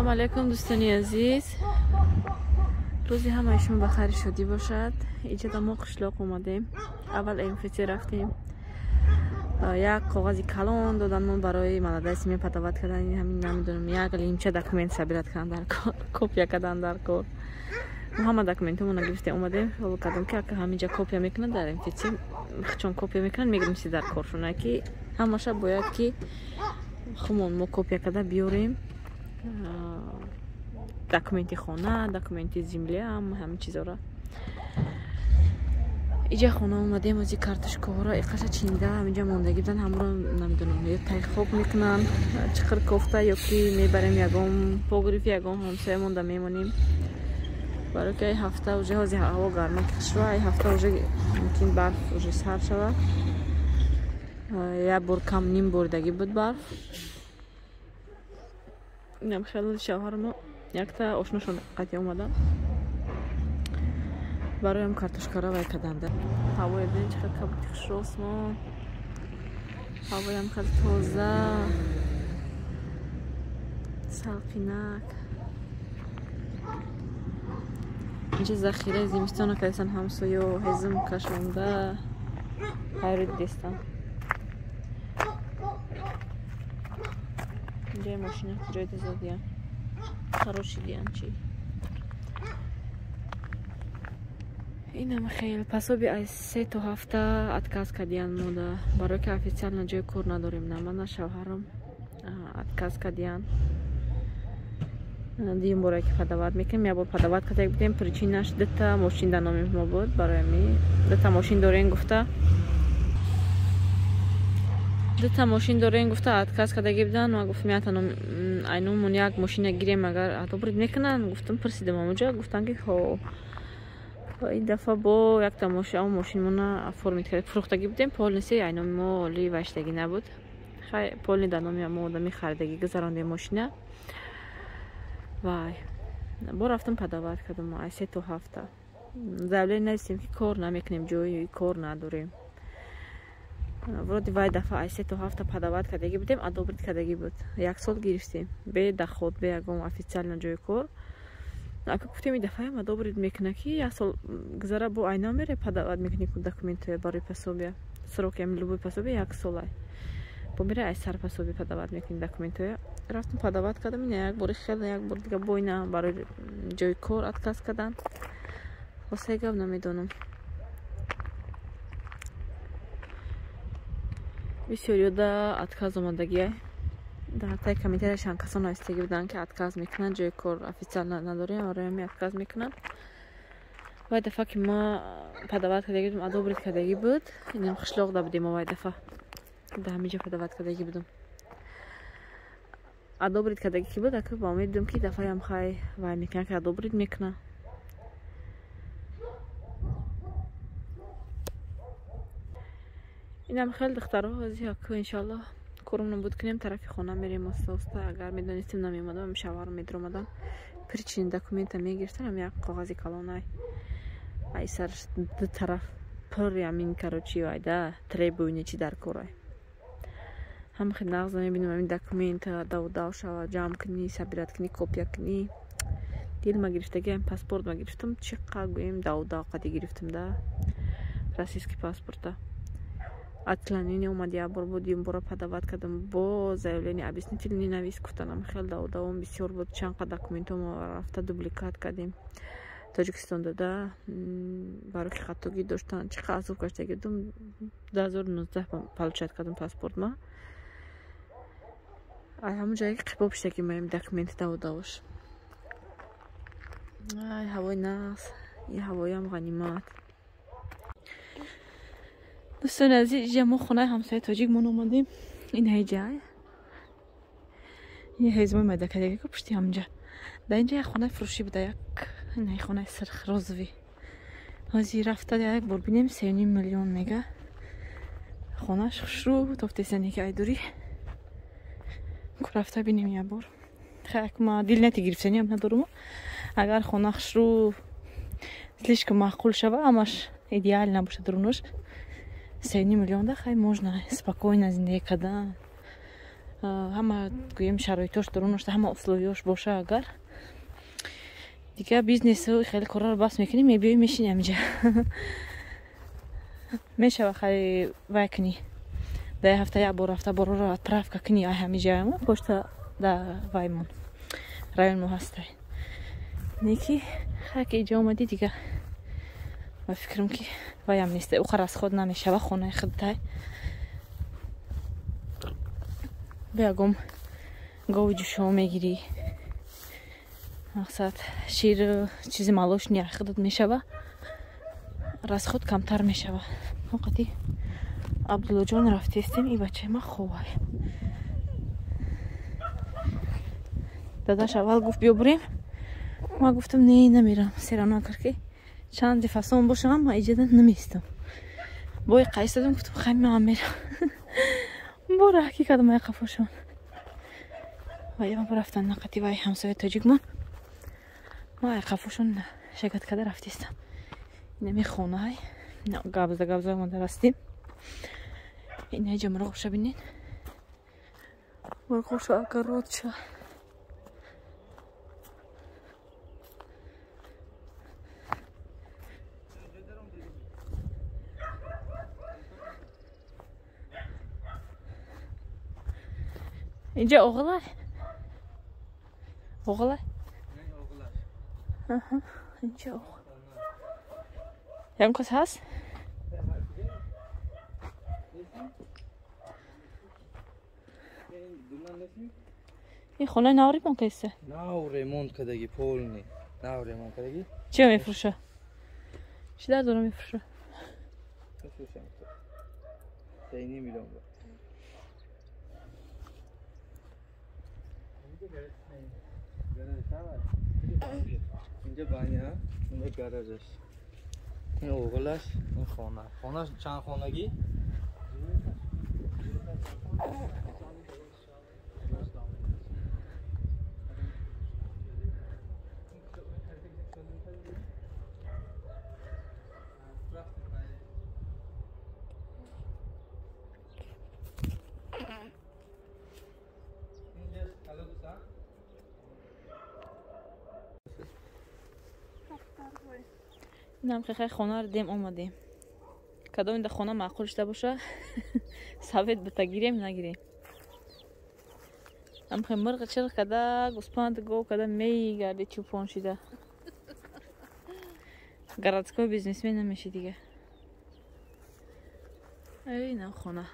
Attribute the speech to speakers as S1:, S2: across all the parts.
S1: Салом алейкум, дӯстони азиз. Рӯзи ҳамаи шумо ба хайри шодӣ бошад. Иҷода мо қишлоқ омадем. Аввал МФЦ рафтем. Як коғази калон додан мо барои молодая семья подавать кардан. Ҳамин намедонам, як лимча документ собирать кардан дар кор, копия кардан дар кор. Мо ҳама документҳомонро гирифтем, омадем. Ҳоло кардам ки ака ҳаминҷа копия мекунад дар МФЦ, чон копия мекунад, мегирем си дар коршона ки ҳамаша бояд ки хумон мо копия карда биёрем. Документи хона, документи земля, ҳамин чизора. Иҷа хона омадем, ози картошкаҳоро иқаша чинда ҳаминҷа мондагӣ будан, ҳамро намедонам, ё тайхоб мекунанд, чиқир кофта, ё ки мебарем ягон погриф, ягон ҳамсоя монда мемонем. Барои ки ай ҳафта уже ҳози ҳаво гарма шува, ай ҳафта уже мумкин барф уже сар шава. Як бор кам ним боридагӣ буд барф. Инам хеле шавҳармо якта ошношон қатъи омадан. Бароям картошкара вай карданда. Ҳавоя бинед чӣ қадр кабути хушрӯ осмон. Ҳавоям хеле тоза, салқинак. Инҷа захираи зимистона кардасан ҳамсоё, ҳезум кашонда, хайру дидестан. Инҷои мошина ҷой дозадиян. Харошидиян чи. Инам хел пасоби аз 3 то ҳафта отказ кардиян мода. Барои ки официально ҷои кор надорем, на ман, на шавҳарам отказ кардиян. Дуюм боре ки подавать мекунем, як бор подавать карда будем, причинаш дута мошин дар номи мо буд, барои ами дута мошин дорем гуфта. Дута мошин дорем гуфта отказ кардагӣ будан. Ма гуфтам ята айнумон як мошина гирем, агар одобрить мекунанд, гуфтам, пурсидам ҳамонҷо, гуфтанд ки хо. Ин дафъа бо якта мошинмона оформить кард, фурӯхтагӣ будем, полностью айноми мо оли вайштагӣ набуд. Хай полни дар номи мо одами харидагӣ гузарондем мошина. Вай бо рафтам подавать кардам ай 3 то ҳафта. Заявление нависем ки кор намекунем, ҷои кор надорем. Вроде вай дафъа ай 3 то ҳафта подавать кардагӣ будем, одобрить кардагӣ буд. Як сол гирифтем, бе доход, бе ягон официально ҷои кор. Ака гуфтем ин дафъаам одобрить мекуна ки як сол гузара бо айна мере подавать мекунӣ документҳоя барои пособия. Сроки ами любой пособия як солай. Бо мере ай сар пособия подавать мекунӣ документҳоя. Рафтам подавать кардам, ина як бори хел, як бор дига бо ина барои ҷои кор отказ кардан. Хосаи гап намедонам. Бисёриёда отказ омадагиай. Дар таи комментарияшан касон навистагӣ буданд ки отказ мекунанд, ҷои кор официально надорем, барои отказ мекунанд. Вай дафъа ки ма подавать кардагӣ будам, одобрить кардагӣ буд, инам қишлоқ да будем, вай дафъа дар ҳаминҷо подавать кардагӣ будам. Одобрить кардагӣ ки буд, ака ба умед будам ки дафъаям хай вай мекунад, ки одобрить мекунад. Инам хеле духтаро ҳози ака иншоаллоҳ коромон буд кунем, тарафи хона мерем оста оста. Агар медонистем намеомадам, шавҳарам медиромадам. Причини документа мегирифтам, як коғази калонай. Ай сараш ду тараф пур амин, короче, айда требования чи дар корай. Ҳама хел нағз намебинам амин документа дав шава, ҷамъ кунӣ, собирать кунӣ, копия кунӣ. Дил ма гирифтагиам, паспорт ма гирифтам, чӣ қадр гӯем дав қади гирифтам да российский паспорта. Отклонение омад, як бор буд, дуюм бора подавать кардам, бо заявление объяснительный навис гуфтанам, хел давдавом бисёр буд, чанд қад документҳомо рафта дубликат кардем. Тоҷикистон дада барои ки хатогӣ доштан, чӣ қадр азоб каштагӣ будам, 2019 получать кардам паспорт ма. Ай ҳамон ҷое ки қибоб шудагӣ маем документи давдавош. Ай ҳавои нағз, ин ҳавоям ғанимат. Дӯстони азиз, иҷа мо хонаи ҳамсояи тоҷикмон омадем. Ин ҳеҷай. Ин ҳезмои майдакадагӣ ку пушти ҳамҷа. Дар инҷа як хонаи фурӯшӣ буда, як ин хонаи сирх розовый. Ҳозир рафта як бор бинем, 3,5 миллион мега. Хонаш хушрӯ тофтесане ки айдурӣ. Ку рафта бинем як бор. Хай ма дил нети гирифтаниам надорум. Агар хона хушрӯ слишком маъқул шава, ҳамаш идеально бошад дурунаш. 3,5 миллион да хай можно спокойно зиндагӣ кардан. Ҳама гӯем шароитош дарунашта, ҳама условияш боша, агар дига бизнесу хеле корро бас мекунӣ, мебиёӣ мешинӣ ҳаминҷа. Мешава хай вай кунӣ. Дар ҳафта як бор рафта борро отправка кунӣ ай ҳаминҷамо почта да ваймон район мо ҳастай. Неки хай ки иҷо омадӣ дига ба фикрам ки ваям нест, уқа расход намешава, хонаи худтай. Биягом гови ҷӯшо мегирӣ. Мақсад шир чизи молочный худат мешава, расход камтар мешава. Мо қати Абдуллоҷон рафтестем, и бачаи ма ховай. Дадаш аввал гуфт биё бурем, ма гуфтам не, намерам, серано агар ки чанд фасон бошам, ма иҷода намеистам. Бой қайсадам, гуфтам хай ман мерам. Бора ҳакӣ кардам ай қафошон. Ва ям рафтан нақати вай ҳамсояи тоҷикмон. Ма ай қафошон шагат карда рафтестам. Инами хонаҳай габза габза омада растем. Ина иҷа мурғоша бинед. Мурғоша огородша. Инҷа оғлай? Оғлай? Аҳа, инҷа оғ. Ягон кас ҳаст? Ин хонаи нав ремонт кардиста?
S2: Нав ремонт кардаги, полный. Нав ремонт кардаги.
S1: Чиро мефурӯша? Чӣ дар дора мефурӯша?
S2: Мефурӯшам. 3.5 миллион. Инҷа баня, инҷа гаражаш. Ин оғлаш, ин хона. Хонаш чанд хонагӣ?
S1: Инам хехай хонаро дем омадем. Кадом инда хона маъқул шуда боша, савет бита гирем нагирем. Амхе мирғ чирғ када, гӯспанд гов када мегарди чӯпон шида. Городской бизнесмен намеши дига. Эй, инам хона.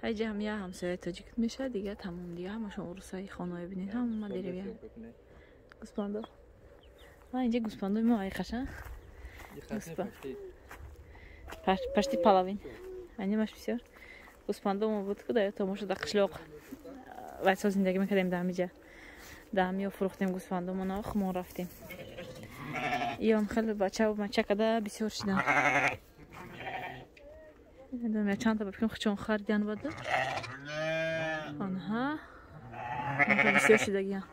S1: Ҳайҷа ҳам я ҳамсояи тоҷик меша дига, тамом дига, ҳамашон урусаи хонаҳое бинед, ҳама деревя. Гӯспандо. Инҷа гӯспандои мо айқаша. Пашти половин. Анимаш бисёр. Гӯспандо мо буд ку дар тамошо дар қишлоқ вайсо зиндагӣ мекардем дар ҳамиҷа. Дар ҳамиё фурӯхтем гӯспандомона, хумон рафтем. Иём хеле бача мача када бисёр шидан. Намедонам я чандта ба фикрам хучон харидян бада. Анҳа. Бисёр шидагиян.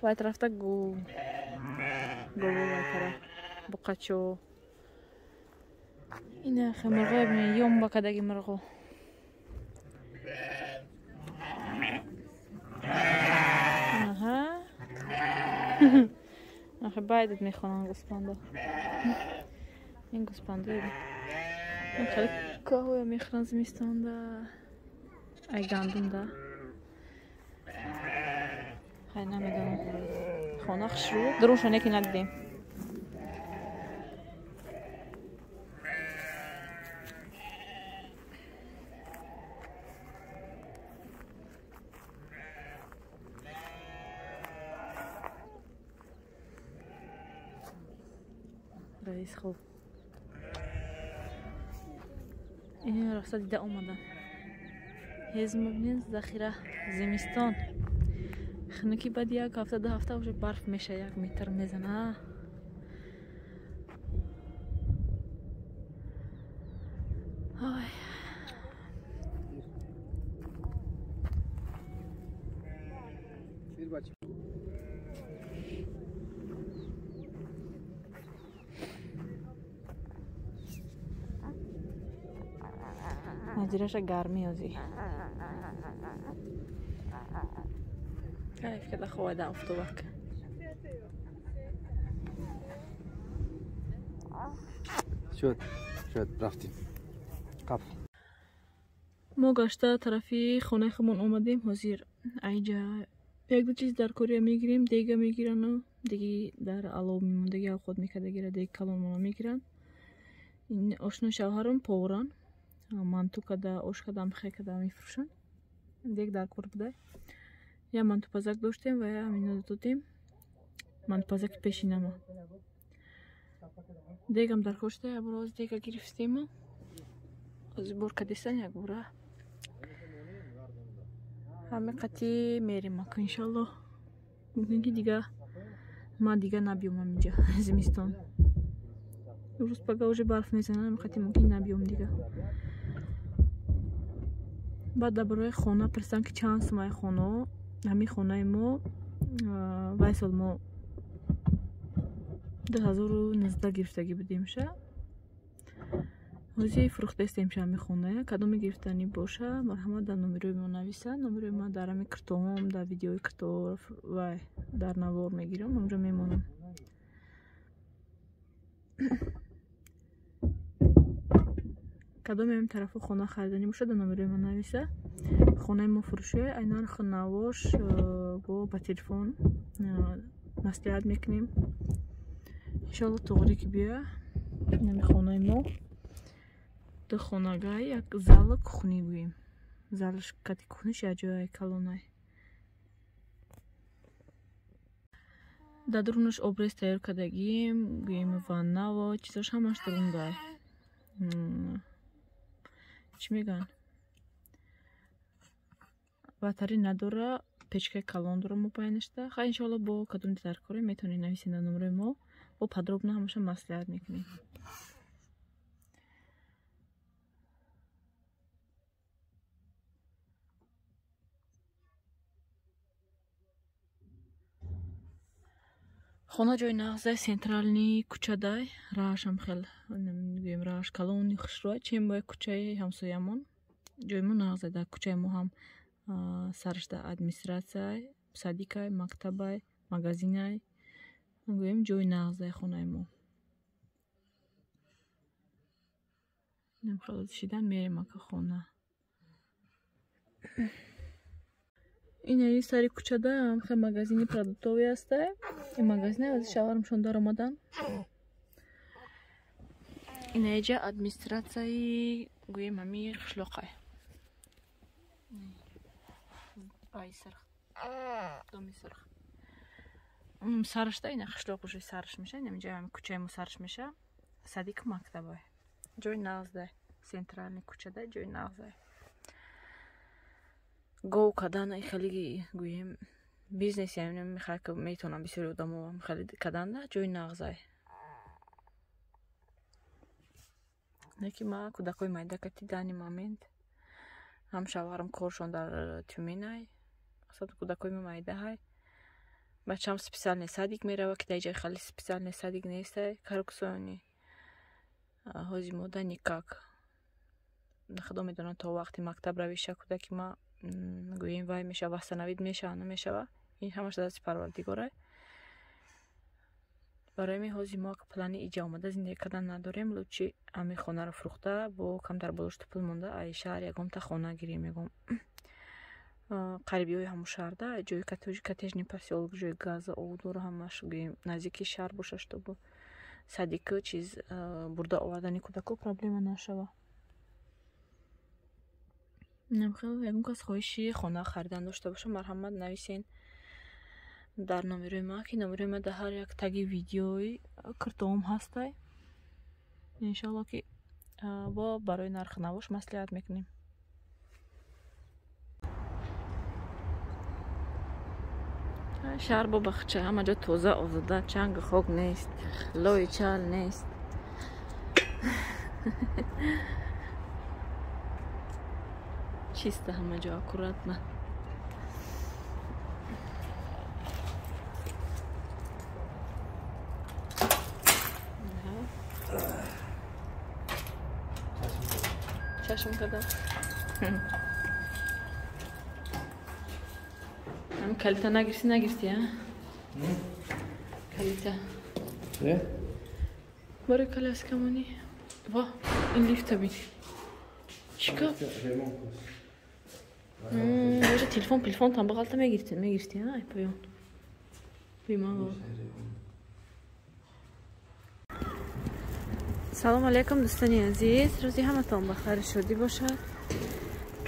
S1: Вай тарафта гов. Гово вай тараф. Буқачо. Ина хе мурғо бинед, ёмба кадаги мурғо. Аҳа. Ахе байдат мехонанд гӯспандо. Ин гӯспандо ин хеле каҳоя мехӯранд зимистонда. Ай гандумда. Хай намедонам. Хона хушрӯ, дурушо неки надидем. Раис хуб. Ин рафта дида омадам. Ҳез мебинед захира зимистон. Хунукӣ баъд як ҳафта ду ҳафта уже барф меша, 1 метр мезана. Ой. Назираша гармӣ озӣ. Кайф када ховайда офтобак.
S2: Шуд, шуд, рафтим. Қаф.
S1: Мо гашта тарафи хонаи худмон омадем. Ҳозир айҷа як ду чиз дар кория мегирем, дега мегирану деги дар алов мемондаги авқот мекардагира дег калонмона мегиранд. Ин ошнои шавҳарам поваран, манту када, ош када, амхе када мефурӯшанд. Дег дар кор буда. Я мантупазак доштем ва я ҳамино додем. Мантупазаки пешинама. Дегам дар кор шуда, як бора оз дега гирифтему. Оз бор кадисан як бора. Ҳаме қати мерем ака иншаллоҳ. Мумкин ки дига ман дига набиём ҳаминҷа зимистон. Рӯз пага уже барф мезанад, ҳаме қати мумкин набиём дига. Баъд дар бораи хона пурсидам ки чанд сумаи хонао. Ҳамин хонаи мо вай сол мо 2019 гирифтагӣ будемша. Ҳозир фурӯхтаистемша ҳамин хоная. Кадоме гирифтанӣ боша, марҳамат дар номерои мо нависа. Номерои ма дар ҳамин киртоҳом, дар видеои киртоҳо вай дар навор мегирам, онҷо мемонам. Кадоме ҳамин тарафу хона хариданӣ боша, дар номерои ма нависа. Хонаи мо фурӯшӣ, ай нарху навош бо ба телефон маслиҳат мекунем. Иншоалло туғри ки биёя. Ҳамин хонаи мо ду хонагай, як залу кухнӣ гӯем. Залаш кати кухниш як ҷояи калонай. Дар дурунаш обрез тайёр кардагием, гӯем ваннаво, чизош ҳамаш дурундай. Чӣ мегӯянд? Батари надора, печкаи калон дора мо пайнашта. Хай иншоалло бо кадом даркорӣ метавонед нависед дар номерои мо. Бо подробно ҳамаша маслиҳат мекунем. Хона ҷои нағзай, централни кӯчадай, раҳашам хел гӯем раҳаш калони хушрӯай, чем бо як кӯчаи ҳамсоямон. Ҷои мо нағзай, дар кӯчаи мо ҳам сарашда администратсияй, садикай, мактабай, магазинай. Гӯем ҷои нағзай хонаи мо. Инам хело шидан мерем ака хона. Инаи сари кӯчада хел магазини продуктовый ҳастай. Ин магазина аз шавҳарамшон даромадан. Инаиҷа администратсияи гӯем ҳами қишлоқай. Ай сарх. Доми сарх. Сарашда ина қишлоқ уже сараш меша. Инаминҷа ҳами кӯчаи мо сараш меша. Садик мактабай. Ҷои нағздай. Централни кӯчада ҷои нағзай. Гов кадан хеле гӯем бизнес мехоҳад ки метавонам бисёри одамо хеле каданда ҷои нағзай. Не ки ма кӯдакҳои майда кати дани момент ҳам шавҳарам коршон дар Тюменай, асад кӯдакҳои ма майдаҳай. Бачаам специальный садик мерава, ки дар ҷои хеле специальный садик нестай, коррупциони. Ҳозир мода никак. Худо медонад то вақти мактаб равиша кӯдаки ма гӯем вай мешава, восстановид мешава, намешава. Ин ҳамаш дасти Парвардигорай. Барои ҳамин ҳозир мо плани иҷа омада зиндагӣ кардан надорем. Лучи ҳамин хонаро фурӯхта, бо камтар болошта пул монда, ай шаҳр ягонта хона гирем, ягон қарибиҳои ҳамун шаҳрда, ҷои коттеҷни посёлок, ҷои газа, обдора ҳамаш гӯем наздики шаҳр боша, чтобы садику чиз бурда овардани кӯдако проблема нашава. Хел ягон кас хоҳиши хона харидан дошта боша, марҳамат нависен дар номерои ма, ки номерои ма дар ҳар як таги видеои киртоом ҳастай. Иншоалло ки бо барои нарху навош маслиҳат мекунем. Шаҳр бо бахча, ҳама ҷо тоза озода, чангу хок нест, лои чал нест. Чисто ҳама ҷо, аккуратно. Тозашон кардам. Ам калита нагирифти, нагирифти, а? Калита.
S2: Не?
S1: Барои коляскамонӣ. Ва, ин лифта бин. Чика? Боже, телефон, телефон там бағалта мегирифти, мегирифти, а? Ай поён. Биман. Салом алейкум, дӯстони азиз. Рӯзи ҳаматон ба хайр шодӣ бошад.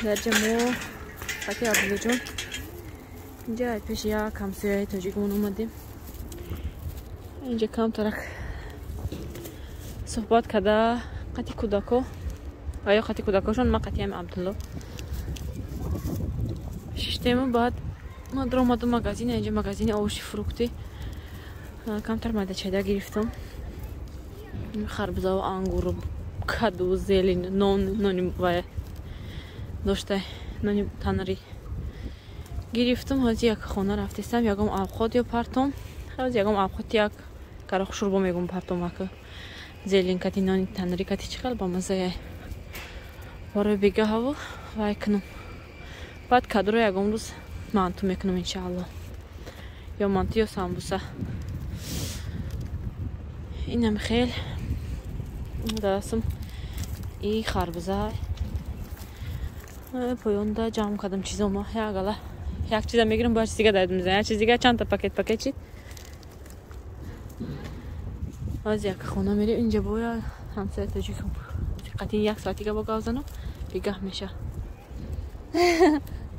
S1: Дар ҷамо қати Абдуллоҷон инҷа пеши як ҳамсояи тоҷикмон омадем. Инҷа камтарак суҳбат карда қати кӯдако ва ё қати кӯдакошон, ма қати ҳами Абдулло шиштему. Баъд ма даромадум магазин, инҷа магазини овощи фрукты, камтар майдачайда гирифтам. Харбузаву ангуру, каду, зелень, нон, нони вая дошта, нони танри гирифтам. Ҳозир як хона рафтестам, ягом авқот ё партом. Ҳозир ягом авқот як карох шурбо мегум партом, ака зелень кати нони танри кати чӣ хел ба маззая. Барои бегаҳаву вай кунам. Баъд кадро ягом рӯз манту мекунам, иншаалло. Ё манту, ё самбуса. Инам хел дастам и харбуза поёнда ҷамъ кардам чизома. Як гала як чиза мегирам, бояд чиз дига дайд мезанам, як чиз дига чандта пакет пакет чид. Ҳозир як хона мерем, инҷа бояд ҳамсоя тоҷикам қатъи як соат дига бо гап занам, бегаҳ меша.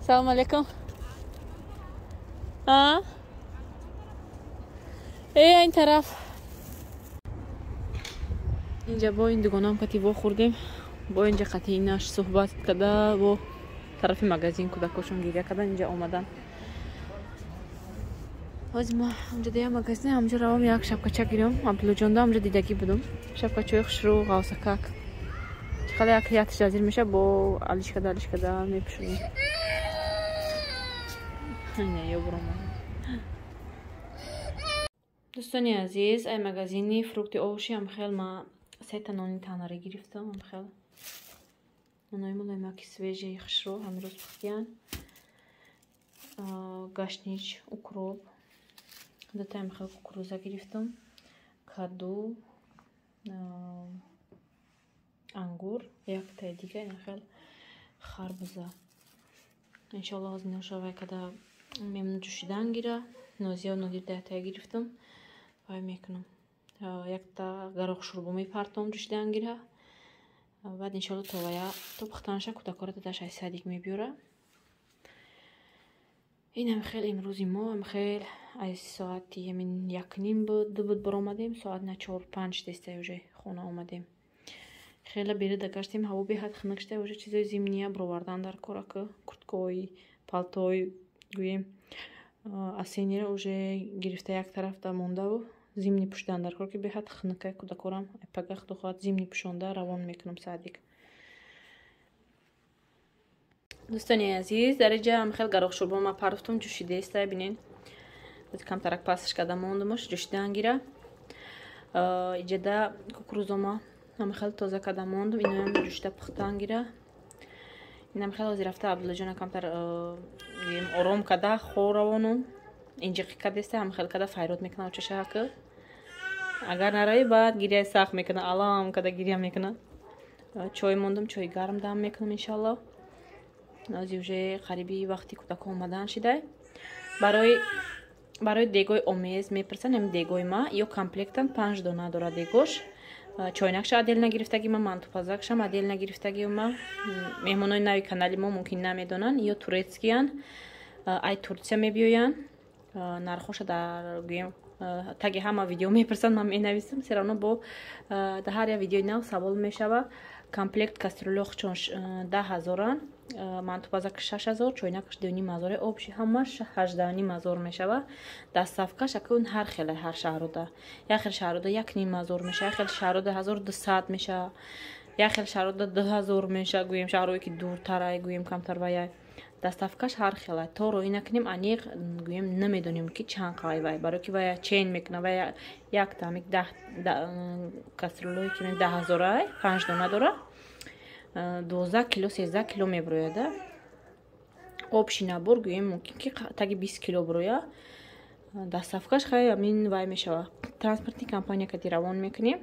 S1: Салом алейкум. А? Э, ин тараф. Инҷа бо ин дугонам кати вохӯрдем, бо инҷа қати инаш суҳбат карда, бо тарафи магазин кӯдакошон гиря кардан, инҷа омадан. Ҳозир ма ҳамҷа да як магазин, ҳамҷа равам, як шапкача гирём. Абдуллоҷонда ҳамҷа дидагӣ будум. Шапкачаи хушрӯ, ғавсакак. Чӣ як ятиш азир меша, бо алишкада алишкада мепӯшонем. Ё буромад. Дӯстони азиз, ай магазини фрукты овощи ҳам хел ма сета нони танаре гирифтам, ҳам хел нонои мулоимаки свежий, хушрӯ, ҳамин рӯз пухтиян. Гашнич, укроп, дута ҳам хел кукуруза гирифтам, каду, ангур, яктаи дига ин хел харбуза. Иншоалло, ҳозир ношавай када мемну ҷӯшидан гира. Нозия, Нодир даятая гирифтам, вай мекунам. Якта гарох шурбо мепартом, ҷӯшидан гира. Баъд иншоалло то вая то пухтанаша кӯдакора дадаш ай садик мебиёра. Инам хел имрӯзи мо ам хел аз соати ҳамин 1:30 буд, 2 буд баромадем, соат на 4-5 дестай уже хона омадем. Хеле берида гаштем, ҳаво беҳад хунук шуда, уже чизои зимния бировардан дар кор, ака курткаҳои, палтои гӯем осенний ра уже гирифта як тарафта мондаву зимний пӯшидан дар кор, ки беҳад хунукай. Кӯдакорам пага, худо хоҳад, зимний пӯшонда равон мекунам садик. Дӯстони азиз, дар инҷа ҳам хел гарох шурбо ма партофтум, ҷӯшидеста, бинен. Камтарак пасташ карда мондумаш, ҷӯшидан гира. Иҷада кукурузома ҳам хел тоза карда мондум, иноям ҷӯшида пухтан гира. Инам хел ҳозир рафта Абдуллоҷона камтар гӯем ором карда хор равонум. Инҷиқӣ кардеста, ҳам хел карда файрод мекунам чашака. Агар наравӣ, баъд гиряи сахт мекунад, алам карда гиря мекунад. Чой мондум, чои гарм дам мекунам, иншалло. Ҳозир уже қариби вақти кӯдако омадан шидай. Барои дегои омез мепурсанд, ҳамин дегои ма ё комплектан панҷ дона дорад дегош. Чойнакша отдельно гирифтаги ма, мантупазакшам отдельно гирифтаги ма. Меҳмонои нави канали мо мумкин намедонанд, ё турецкий ян, ай Турция мебиёянд. Нархоша дар гӯем таги ҳама видео мепурсанд, ман менависам, все равно бо дар ҳар як видеои нав савол мешава. Комплект кастрюлёх чон 10 000-ан, мантупазак 6000, чойнакаш 2500, общий ҳамаш 18 500 мешава. Доставка ш акун ҳар хеле, ҳар шаҳруда. Як хел шаҳруда 1500 меша, як хел шаҳруда 1200 меша, як хел шаҳруда 2000 меша, гӯем шаҳрое ки дуртарай, гӯем камтар ваяй. Доставка ш ҳар хелай. То роӣ накунем, аниқ гӯем намедонем, ки чанд қай вай, барое ки вая чен мекуна, вая якта ҳамик даҳ кастрюлое ки 10 000-ай, панҷ дона дора. 12 кило, 13 кило меброяда. Общий набор гӯем мумкин ки таги 20 кило броя. Доставкаш хай амин вай мешава. Транспортни компания кати равон мекунем.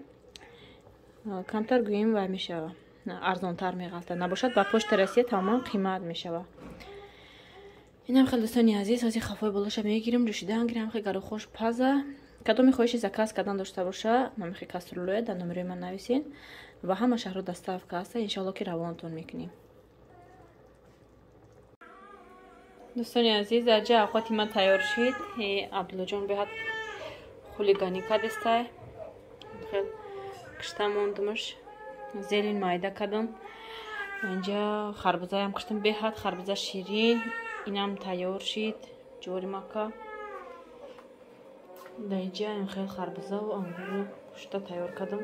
S1: Камтар гӯем вай мешава. Арзонтар меғалта. Набошад ба почта Россия тамоман қимат мешава. Инам хел дӯстони азиз, ҳозир хафои болоша мегирим, ҷӯшидан гирам, хел гару хош паза. Кадоми хоҳиши заказ кардан дошта боша, мамихи каструлоя дар номерои ман нависен ва ҳама шаҳрҳо доставка аста, иншоалло ки равонатон мекунем. Дӯстони азиз, дар ҷа авқоти ман тайёр шид. Абдуллоҷон беҳад хулиганӣ кардестай. Хел кишта мондумаш, зелин майда кардам. Инҷа харбузаям киштам, беҳад харбуза ширин. Инам тайёр шид, ҷори мака. Дар инҷа хел харбузаву ангуру кушта тайёр кардам.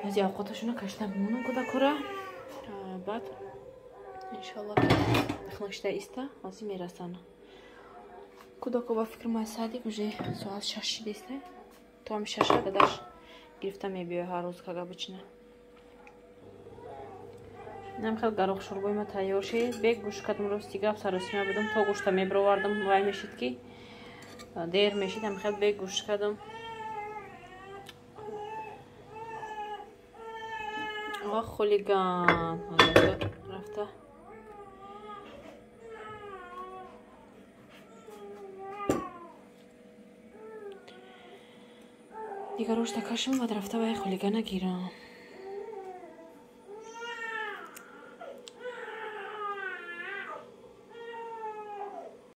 S1: Ази авқоташона кашта бимонам кӯдакора. Баъд иншоалло ки хунукшида иста, ҳозир мерасанд. Кӯдако ба фикр май садик уже соат 6 шидеста. То ҳами 6 дадаш гирифта мебиёя ҳар рӯз кага бичина. Инам хел гароқ шӯрбои ма тайёр шид. Бег гӯшт кардам, рости гап саросима будам, то гӯшта мебировардам, вай мешид ки дер мешид, ам хел бег гӯшт кардам. Ох, хулиган рафта. Дигар ошта кашам, баъд рафта вай хулигана гирам.